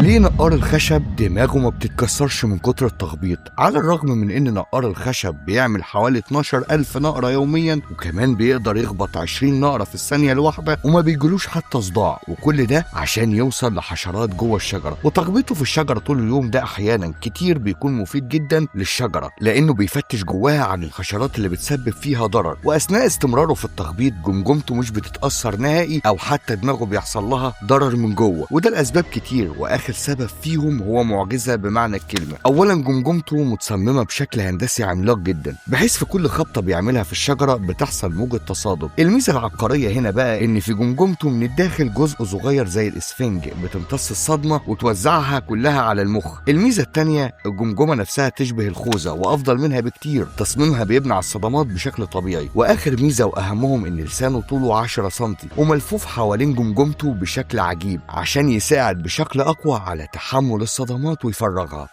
ليه نقار الخشب دماغه ما بتتكسرش من كتر التخبيط؟ على الرغم من ان نقار الخشب بيعمل حوالي 12,000 نقرة يوميا، وكمان بيقدر يخبط 20 نقرة في الثانية الواحدة وما بيجيلوش حتى صداع، وكل ده عشان يوصل لحشرات جوه الشجرة. وتخبيطه في الشجرة طول اليوم ده احيانا كتير بيكون مفيد جدا للشجرة، لانه بيفتش جواها عن الحشرات اللي بتسبب فيها ضرر. واثناء استمراره في التخبيط جمجمته مش بتتأثر نهائي او حتى دماغه بيحصل لها ضرر من جوه، وده لاسباب كتير، واخر سبب فيهم هو معجزة بمعنى الكلمة. اولا جمجمته متصممة بشكل هندسي عملاق جدا، بحيث في كل خبطة بيعملها في الشجرة بتحصل موجة تصادم. الميزة العبقرية هنا بقى ان في جمجمته من الداخل جزء صغير زي الاسفنج بتمتص الصدمة وتوزعها كلها على المخ. الميزة التانية الجمجمة نفسها تشبه الخوذة وافضل منها بكتير، تصميمها بيمنع الصدمات بشكل طبيعي. واخر ميزة واهمهم ان لسانه طوله 10 سم وملفوف حوالين جمجمته بشكل عجيب عشان يساعد بشكل اقوى على تحمل الصدمات ويفرغها.